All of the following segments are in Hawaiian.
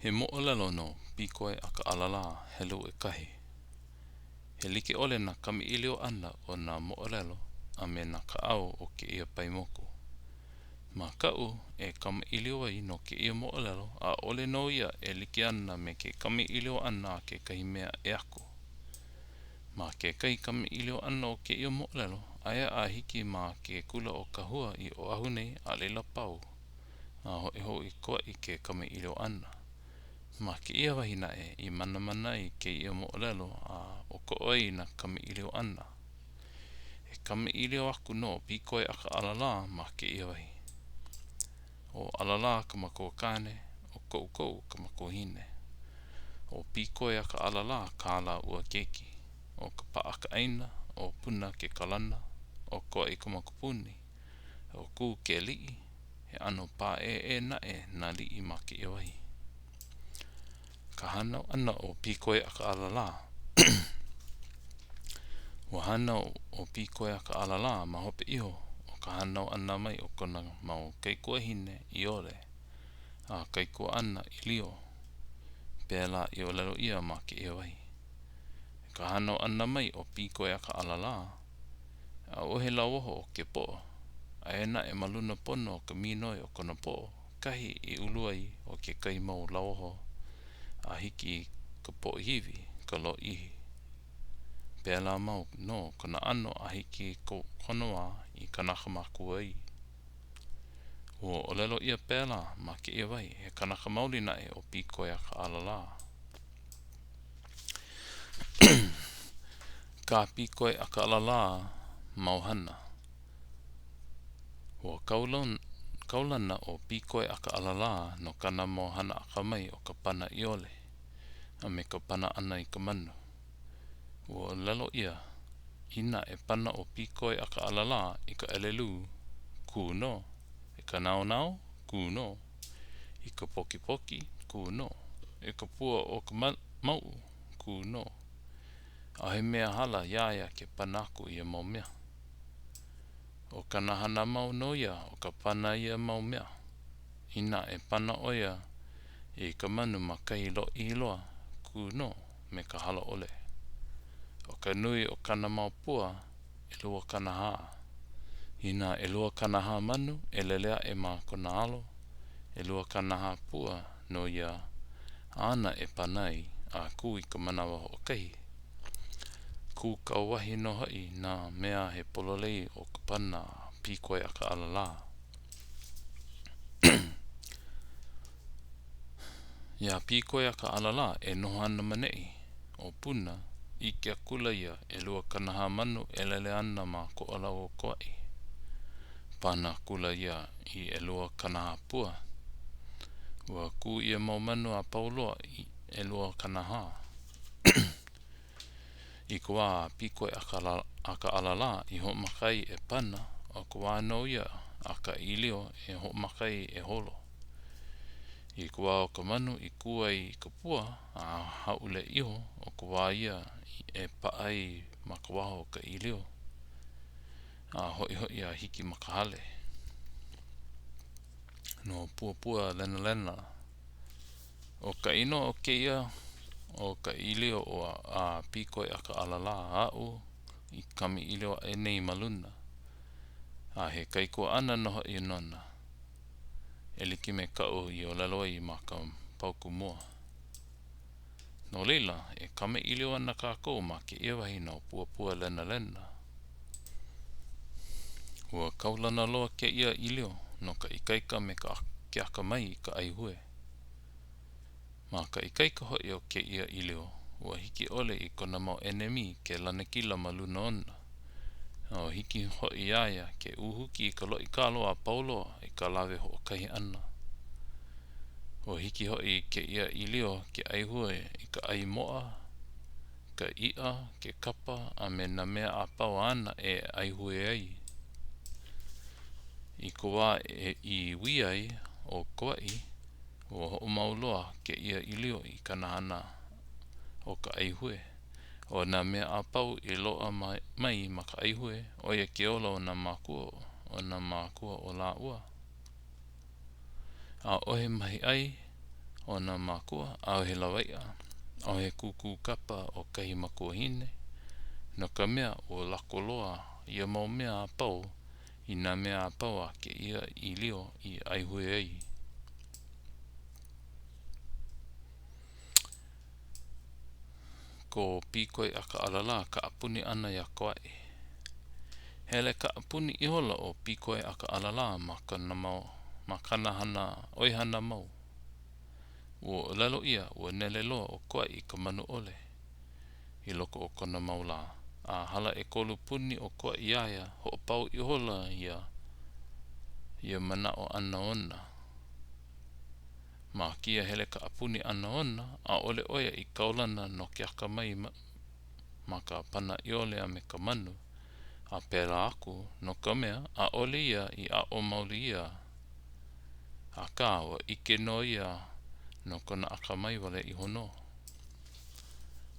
He moʻolelo no Pīkoe a ka ʻAlalā helu ʻekahi. He like ʻole nā kamaʻilio ʻana o nā moʻolelo a me nā kaʻao o kēia pae moku. Ma kaʻu e kamaʻilio ai no kēia moʻolelo, ʻaʻole nō ia e like ana me ke kamaʻilio ʻana a kekahi mea ʻē aku. Ma kekahi kamaʻilio ʻana o kēia moʻolelo, aia a hiki ma ke kula o Kahua i Oʻahu nei a laila pau, a hoʻi hou i Kauaʻi ke kamaʻilio ʻana. Ma kēia wahi naʻe i manamana ai kēia moʻolelo a ʻokoʻa ai nā kamaʻilio ʻana. E kamaʻilio aku no Pīkoe a ka ʻAlalā ma kēia wahi. ʻO ʻAlalā ka makuakāne, ʻo Koʻukoʻu ka makuahine. ʻO Pīkoe a ka ʻAlalā kā lāua keiki. ʻO Kapaʻa ka ʻāina, ʻo Puna ke kalana, ʻo Kauaʻi ka mokupuni. ʻO Kū ke aliʻi, he ʻano pāʻēʻē naʻe nā aliʻi ma kēia wahi. Ka hānau ʻana o Pīkoe a ka ʻAlalā Ua hānau ʻo Pīkoe a ka ʻAlalā ma hope iho o ka hānau ʻana mai o kona mau kaikuahine ʻiole a kaikuaʻana ʻīlio. Pēlā i ʻōlelo ʻia ma kēia wahi. I ka hānau ʻana mai o Pīkoe a ka ʻAlalā, ʻAʻohe lauoho o ke poʻo, aia naʻe ma luna pono o ka minoi o kona poʻo, kahi i ulu ai o kekahi mau lauoho a hiki i ka poʻohiwi ka lōʻihi. Pēlā mau nō kona ʻano a hiki i kona wā i kanaka makua ai. Ua ʻōlelo ʻia pēlā ma kēia wahi, he kanaka maoli naʻe ʻo Pīkoe a ka ʻAlalā. Kā Pīkoe a ka ʻAlalā mau hana. Ua kaulana ʻo Pīkoe a ka ʻAlalā no kāna mau hana akamai o ka pana ʻiole a me ka pana ʻana i ka manu. Ua ʻōlelo ʻia, inā e pana ʻo Pīkoe a ka ʻAlalā i ka ʻelelū, kū nō. I ka naonao, kū nō. I ka pokipoki, kū nō. I ka pua o ka mauʻu, kū nō. ʻAʻohe mea hala iā ia ke pana aku ia mau mea. ʻO kāna hana mau nō ia ʻo ka pana ia mau mea. Inā e pana ʻo ia i ka manu ma kahi lōʻihi loa, kū nō me ka hala ʻole. ʻO ka nui o kāna mau pua, 20. Inā 20 manu e lele aʻe ma kona alo, 20 pua nō ia āna e pana ai a kū i ka manawa hoʻokahi. Kū kauwahi nō hoʻi nā mea he pololei o ka pana a Pīkoe a ka ʻAlalā. Iā Pīkoe a ka ʻAlalā e noho ana ma neʻi, o Puna, ʻike akula ia 20 manu e lele ana ma Koʻolau o Kauaʻi. Pana akula ia i 20 pua. Ua kū ia mau manu a pau loa i 20. I ka wā a Pīkoe a ka ʻAlalā i hoʻomaka ai e pana, ʻo ka wā nō ia a ka ʻīlio e hoʻomaka ai e holo. I ka wā o ka manu i kū ai i ka pua a hāʻule iho, ʻo ka wā ia e paʻa ai ma ka waha o ka ʻīlio, a hoʻihoʻi a hiki ma ka hale. No Puapua Lenalena. ʻO ka inoa o kēia, ʻo ka ʻīlio ʻo a Pīkoe a ka ʻAlalā aʻu i kamaʻilio aʻe nei ma luna, a he kaikuaʻana nō hoʻi nona, e like me kaʻu i ʻōlelo ai ma ka paukū mua. No laila, e kamaʻilio ana kākou ma kēia wahi no Puapua Lenalena. Ua kaulana loa kēia ʻīlio no ka ikaika me ka ke akamai i ka ʻaihue. Ma ka ikaika hoʻi o kēia ʻīlio, ua hiki ʻole i kona mau ʻenemi ke lanakila ma luna ona. A ua hiki hoʻi iā ia ke uhuki i ka loʻi kalo a pau loa i ka lawe hoʻokahi ʻana. Ua hiki hoʻi i kēia ʻīlio ke ʻaihue i ka ʻai moa, ka iʻa, ke kapa, a me nā mea a pau āna e ʻaihue ai. I ka wā i wī ai ʻo Kauaʻi, ua hoʻomau loa kēia ʻīlio i kāna hana ʻo ka ʻaihue. ʻO nā mea a pau i loaʻa mai ma ka ʻaihue, ʻo ia ke ola o nā mākua o nā mākua o lāua. ʻAʻohe mahiʻai. ʻO nā mākua, ʻaʻohe lawaiʻa, ʻaʻohe kūkū kapa o kahi makuahine, no ka mea, ua lako loa ia mau mea a pau i nā mea a pau a kēia ʻīlio i ʻaihue ai. Ko Pīkoeʻakaʻalalā kaʻapuni ʻana iā Koaʻe. Hele kaʻapuni ihola ʻo Pīkoeʻakaʻalalā ma kona mau ma kāna hana ʻoihana mau. Ua ʻōlelo ʻia, ua nele loa ʻo Koaʻe i ka manu ʻole i loko o kona mau lā. A hala ʻekolu puni o Koaʻe iā ia, hoʻopau ihola ia ia manaʻo ʻana ona. Ma kēia hele kaʻapuni ʻana ona, ʻaʻole ʻo ia i kaulana no ke akamai ma ka pana ʻiole a me ka manu, a pēlā aku, no ka mea, ʻaʻole ia i aʻo maoli ʻia. Akā, ua ʻike nō ia no kona akamai wale iho nō.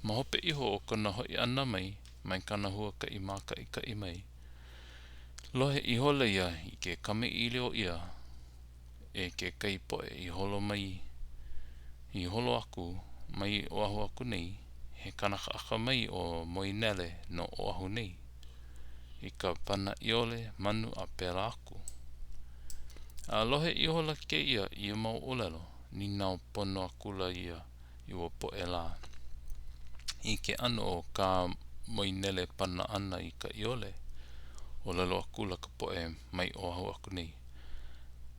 Ma hope iho o kona hoʻi ʻana mai mai kāna huakaʻi mākaʻikaʻi mai, lohe ihola ia i ke kamaʻilio ʻia e kekahi poʻe i holo mai i holo aku mai Oʻahu aku nei, he kanaka akamai ʻo Moenele no Oʻahu nei, i ka pana ʻiole, manu a pēlā aku. A lohe ihola kēia i ia mau ʻōlelo, nīnau pono akula ia i ua poʻe lā. I ke ʻano o kā Moenele pana ʻana i ka ʻiole, ʻōlelo akula ka poʻe mai Oʻahu aku nei,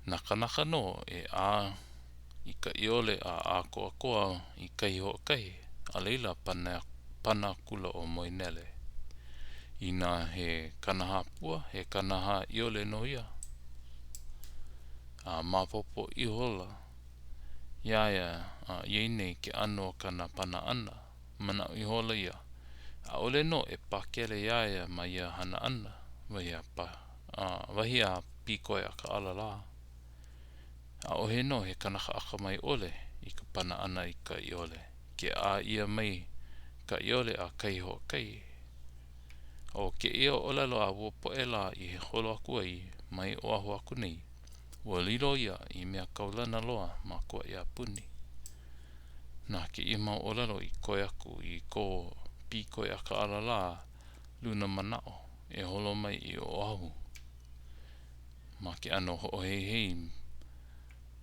Na kanaka nō e ʻā i ka ʻiole a ʻākoakoa i kahi hoʻokahi, a laila pana pana akula ʻo Moenele. Inā he 40 pua, he 40 ʻiole nō ia. A maopopo ihola iā ia ia nei ke ʻano o kāna pana ʻana, manaʻo ihola ia, ʻaʻole nō e pakele iā ia ma ia hana ʻana, wahi a wahi a Pīkoeʻakaʻalalā. ʻAʻohe nō he kanaka akamai ʻole i ka pana ʻana i ka ʻiole, ke ʻā ʻia mai ka ʻiole a kahi hoʻokahi. ʻO kēia ʻōlelo a ua poʻe lā i holo aku ai mai Oʻahu aku nei, ua lilo ia i mea kaulana loa ma Kauaʻi a puni. Na kēia mau ʻōlelo i koi aku i ko Pīkoeʻakaʻalalā luna manaʻo e holo mai i Oʻahu ma ke ʻano hoʻoheihei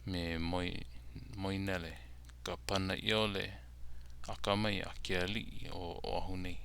me Moenele, ka pana ʻiole akamai a ke aliʻi o Oʻahu nei.